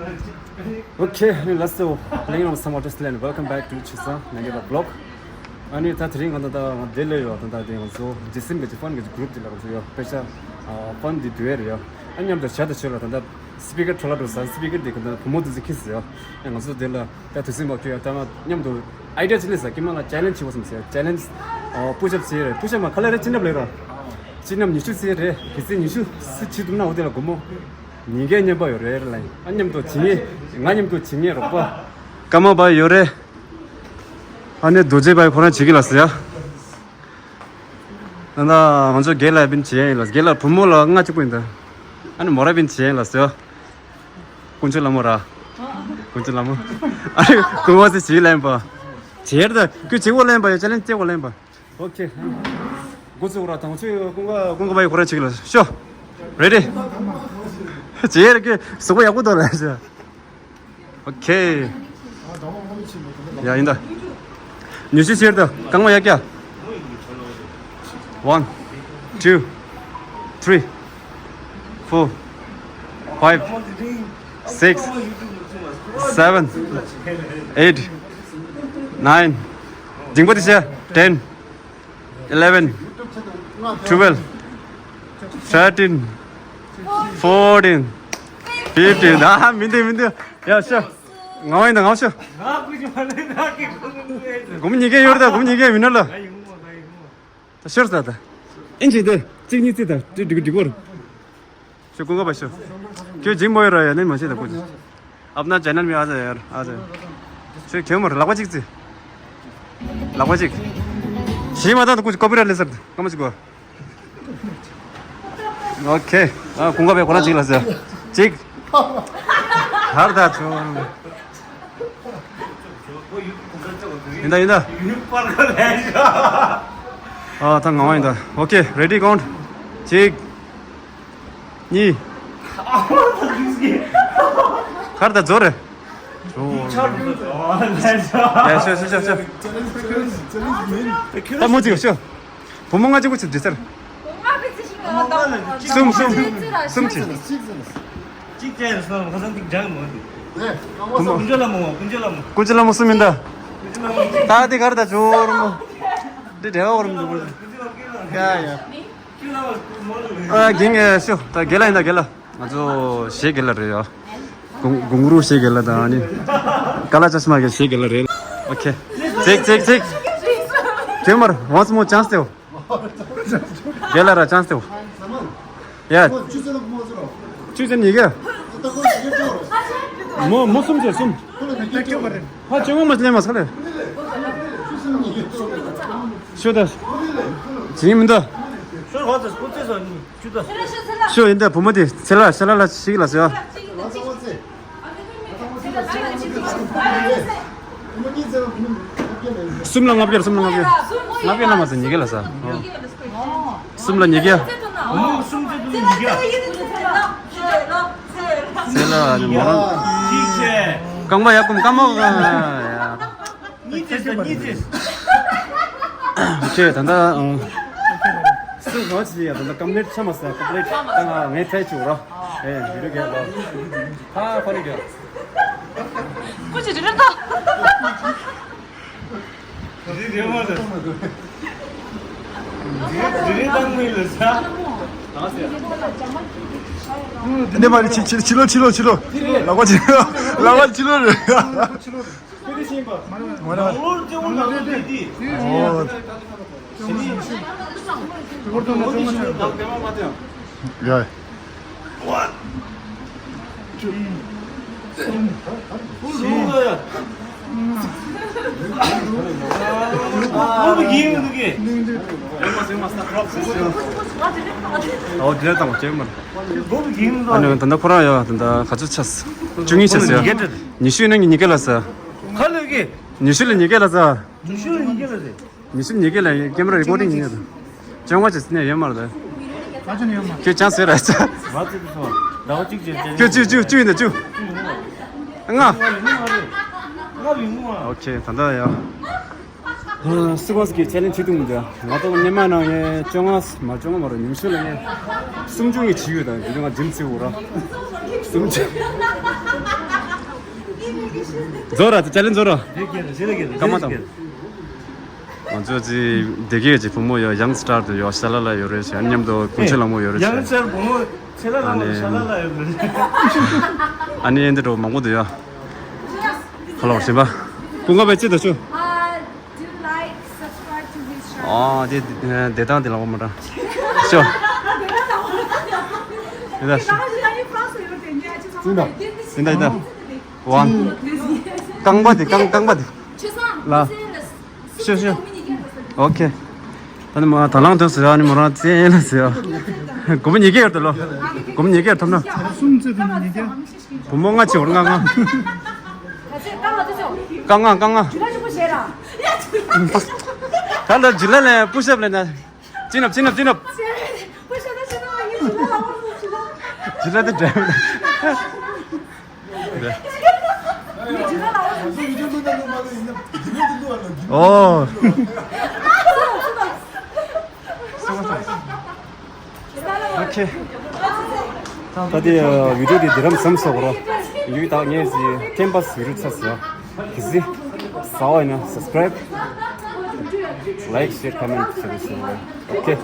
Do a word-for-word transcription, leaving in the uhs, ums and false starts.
Okay, let's go. Ladies and gentlemen, welcome back to Chisang Nangila vlog. ཨ་ནི་ད་དེ་རིང་ང་ད་ད་ང་འདི་ལ་ཡོད། ད་ད་དེ་ང་ཚོ་ཇི་སིམ་གི་ཕན་གི་གུ་རུབ་དེ་ལ་ང་ཚོ་ཡོད། དཔེ་ཆ་ཕན་འདི་འདུལ་ཡ་རེད་ཡོད། ཨ་མཉམ་དུ་བྱ་དང་ཆོས་ལ་ད་ད་སི་པི་ཀར་འཕྲོ་བརླག་འགྲོ་ས། སི་པི་ཀར་འདི་ག་ད་བུ་མོ་དེ་ཚོ་ཁྱེར་ཟེར་ཡོད། ཨ་ང་ཚོ་འདི་ལ་ད་དུས་ཚོད་མ་འཁྱོལ་ཡ། ད་ང་མཉམ་དུ་ཨའི་ཌི་ཡ་ཅི་ལས་ཟེར། ཀྱི་མ་ལ་ཅེ་ལེན་ཇི་བྱེད་དགོས་བསམ་ཟེར། ཅེ་ལེན་ཇི་པུཤ་ཨབ་བྱེད་རེད། པུཤ་ཨབ་མ་ག་ལ་རེད། སྤྱི་ནབ་ལས་ར། སྤྱི་ནབ་ཉི་ཤུ་བྱེད་རེད། གལ་སྲིད་ཉི་ཤུ་བྱེད་ཐུབ་ན་འོ་དེ་ལ་སྒོར་མོ་ཉིས་བརྒྱ་མཉམ་པ་ཡོད་རེད་ལ། ཨ་མཉམ་དུ་བྱེད་མཁན། ང་མཉམ་དུ་བྱེད་མཁན་རོགས་པ་སྐར་མ་པ་ཡོད་རེད། ཨ་ནི་རྡོ་རྗེ་པ་ཁོ་རང་བྱེད་ཀྱི་ལ་ཟེར་ཡ། ད་ང་ཚོ་རྒན་ལགས་པིན་བྱེད་ཡ་ཡིན་ལ། རྒན་ལགས་བུ་མོ་ལ་ང་གཅིག་པུ་ཡིན་ད། ཨ་ནི་མོ་ར་པིན་བྱེད་ཡ་ཡིན་ལ་ཟེར་ཡ། དཀོན་མཆོག་ལྷ་མོ་ར། དཀོན་མཆོག་ལྷ་མོ། ཨ་རེ་ཀུན་བ་སི་ཞིག་ལེན་པ། བྱེད་ད་ཁྱོད་བྱེད་དགོས་ལེན་པ་ཡོད། ཅེ་ལེན་ཇི་བྱེད་དགོས་ལེན་པ། ཨོ་ཁེ། འགོ་ཚུགས་ར། དང་ཆོས་ཀུན་དགའ་ཀུན་དགའ་བ་ཡི་ཁོ་ར་ཅིག་ལ་ཤོ། རེ་ཌི། བྱེད་ཡ་ར་ཀྱི་གཟུགས་པོ་ཡག་པོ་འདུག་ལ་ཤོ། ཨོ་ཁེ། ཡ་ཡིན་ད། ཉི་ཤུ་བྱེད་ད། རྐང་པ་ཡར་བཀྱག One, two, three, four, five, six, seven, eight, nine. འགྲིག་པ་དེ་བྱས། Ten, eleven, twelve, thirteen, fourteen, fifteen. ཨ་མི་འདུག་མི་འདུག་ཡ་ཤོ། ང་བ་ཡིན་ད། ང་ཤོ། སྒོར་མོ་ཉིས་བརྒྱ་ ཡོད་རེད་ད། སྒོར་མོ་ཉིས་བརྒྱ་མི་ནོར་ལ། ད་ཤོར་ས་ད། ཨིན་ཇི་དེ་གཅིག་གཉིས་རྩིས་དང་དེ་འགྲིག་འགྲིག་གོ་ར། ཤོ་ཀུན་དགའ་བ་ཤོ། ཁྱོད་འཇིགས་མོ་ཡོད་ར་ཡ་ནི་མ་ཤེས་ད་ཀུ། अपना चैनल में आ जा यार, आ जा। ཁྱོད་ཁྱོད་མར་ལག་པ་གཅིག་རྩིས། ལག་པ་གཅིག་བྱས་མ་ཐག་ཏུ་ཀུ་ཅི་ཀོ་པི་རའིཊ་སླེབས་ས་རེད། སྐར་མ་གཅིག་གོ། ཨོ་ཁེ། ཨ་ཀུན་དགའ་བས་ཁོ་རང་གཅིག་ལ་ཟེར། གཅིག་ཧར་ད་ཆོ། ཡིན་ད་ཡིན་ད། ཨ་ད་ང་བ་ཡིན་ད། ཨོ་ཁེ། རེ་ཌི་ཀའུནཊ། གཅིག་གཉིས། ཧར་ད་ཛོ་རེ། ཡ་ཤོ་ཤོ་ཤོ་ཤོ། ད་མོ་ཅིག་ཤོ། བུ་མོ་ལྔ་གཅིག་པུ་ཅིག་འདྲི་ཚར། གསུམ་གསུམ། གསུམ་གཅིག་གཅིག་བྱས་སོང་། ཁ་སང་ཏིག་འཇང་མོ་འདི། བུ་མོ། ཀུན་མཆོག་ལྷ་མོ། ཀུན་མཆོག་ལྷ་མོ། ཀུན་མཆོག་ལྷ་མོ་གསུམ་ཡིན་ད། ད་འདི་གར་ད་ཇོ་རུ་མོ། འདི་འབྲེལ་བ་རུ་མོ་འདུག་ཡ་ཡ། ཨ་རྒན་ངས་ཤོ། ད་རྒན་ལགས་ཡིན་ད་རྒན་ལགས། ང་ཚོ་གཞས་རྒན་ལགས་རེད་ཡ། གུང་གུང་རུ་གཞས་རྒན་ལགས་དང་ཨ་ནི། ཀ་ལ་ཅ་ཤ་མ་གི་གཞས་རྒན་ལགས་རེད། ཨོ་ཁེ། ཚིག་ཚིག་ཚིག་ཁྱོད་མར་once more chance སྟེར། རྒན་ལགས་ར་chance སྟེར། ཡ། ཆུ་ཚོད་ཉིས་བརྒྱ། མོ་མོ་གསུམ་བྱས་གསུམ། ཧ་ཅང་མ་ལེན་མ་ས་ལེ། ཤོ་ད། བྱིན་མི་འདུག་ཤོ་ཡིན་ད་བུ་མོ་དེ་ཚེ་ལ་ཤ་ལ་ལ་ཞིག་ལ་ཟེར་བ། གསུམ་ལ་ལྔ་བརྒྱ། གསུམ་ལ་ལྔ་བརྒྱ། ལྔ་བརྒྱ་ལ་མ་ཟེར་ཉིས་བརྒྱ་ལ་ཟེར། གསུམ་ལ་ཉིས་བརྒྱ། ཚེ་ལ་ནི་མོ་རང་། རྐང་པ་ཡར་བསྐུམ། རྐང་པ། ཁྱེད་ད་ལྟ་སུ་གང་ཞིག་ཡ་ད་ལྟ་ཀམ་པི་ལིཊ་ཆ་མ་ས་ཀམ་པི་ལིཊ་ང་ངས་ཕལ་ཆེ་བ་ར། ཨེ་བི་ཌིའོ་རྒྱག་ལ། ཧ་ཧྥ་ནི་རྒྱག་ཀུ་ཅི་རི་རི་ད། རི་རི་མ་རེད། རི་རི་དང་མི་ལ་ས། འདི་མ་རེད། ཕྱི་ཕྱི་ཕྱི་ལོགས། ཕྱི་ལོགས། ཕྱི་ལོགས། ལག་པ་ཕྱི་ལོགས། ལག་པ་ཕྱི་ལོགས་རེད། ཨོ། ཡ། ཨོ་དེ་དང་ཅེ་མར། ཨ་ནི་ད་ལྟ་ཁོ་རང་ཡ་ད་ལྟ་ག་ཚོད་ཆགས། བཅུ་གཉིས་ཆགས་ཡ། ཉི་ཤུ་ནང་གི་ཉིས་བརྒྱ་ལ་ཟ། ག་ལོས་ཀྱི། ཉི་ཤུ་ལ་ཉིས་བརྒྱ་ལ་ཟ། ཉི་ཤུ་ལ་ཉིས་བརྒྱ་ལ་ཟ། ཉི་ཤུ་ཉིས་བརྒྱ་ལ་ཀེམ་ར་རི་ཀོར་ཌིང་ཡིན་ཡ། བཅོ་ལྔ་བྱས་ནས་ཡོད་མ་རེད། ཁྱོད་ཅང་ཟེར་ར་ཆ། ཁྱོད་བཅུ་བཅུ་བཅུ་ཡིན་ད་བཅུ། ལྔ། ཨོ་ཁེ་ད་ལྟ་ཡ། སི་ཀོན་སི་གི་ཆེ་ལེན་ཇི་བྱེད་ཐུབ་མི་འདུག་ང་ཚོ་སྔོན་མ་ནང་ངས་བཅོ་ལྔ་མ་བཅོ་ལྔ་མ་རེད། ཉི་ཤུ་ལ་ངས་སུམ་ཅུ་ངས་བྱས་ཡོད། ད་དེ་རིང་ང་ཇིམ་བྱེད་དགོས་ར། སུམ་ཅུ། རྫོགས་ར་དེ་ཅ་ལེན་རྫོགས་ར། རེད་རྒན། རེད་རྒན། རེད། སྐར་མ་དང་། ང་ཚོ་ཅི་བདེ་སྐྱིད་ཀྱི་བུ་མོ་ཡོད། ཡང་སི་ཊར་དུ་ཡོད། ཤ་ལ་ལ་ཡོད་རེད་ཟེར། ཨ་ནི་མཉམ་དུ་གུང་ཆེན་ལ་མོ་ཡོད་རེད་ཟེར། ཡང་སི་ཊར་བུ་མོ་ཚེ་ལ་ལ་ཡོད་རེད། ཤ་ལ་ལ་ཡོད་རེད། ཨ་ནི་ཨེ་འདི་འགྲོ་མང་པོ་འདུག་ཡ། ཁ་ལོ་ཞིམ་པ། ཀུན་དགའ་བའི་ཅི་ད་ཆུ། Uh, do you like subscribe to this channel? ཨ་དེ་དེ་དང་དེ་ལ་འོ་མ་ར། ཤོ། དེ་ད་ཤོ། དེ་ད་དེ་ད། One. རྐང་པ་དེ་རྐང་རྐང་པ་དེ། ལ། ཤོ་ཤོ། ཨོ་ཁེ། ད་ནི་མ་ད་ལང་དོན་ཟེར་ཡ་ནི་མོ་རང་བཙན་ལ་ཟེར་ཡ། སྒོར་མོ་ཉིས་བརྒྱ་ཡོད་དོ་ལོ། སྒོར་མོ་ཉིས་བརྒྱ་ཐོབ་ན། གསུམ་བཙོས་པ་ནི་ཉིས་བརྒྱ། བུ་མོ་ལྔ་བྱེད་བར་ལྔ་ལྔ། རྐང་ལྔ་རྐང་ལྔ། ད་ལྟ་ཇི་ལ་ལས་པུ་ཤབ་ལས་ན། ཅི་ནབ་ཅི་ནབ་ཅི་ནབ། ཇི་ལ་དེ་འདྲ། ཨོ། ཨོ་ཁེ། ད་དེ་བི་ཌིའོ་དེ་འདི་རམ་སམ་སོག་རོ། ཡུལ་དག་ངས་ཟི་ཐེམ་པ་སི་རུ་ཚ་སི་ཡ། གི་ཟི། ཟ་བ་ཡིན་ན་སབ་སི་ཀ་རའིབ། ལའིཀ་ཤེར་ཁོ་མེན་ཊི་ཟེར་རུ་སི་ཡ། ཨོ་ཁེ།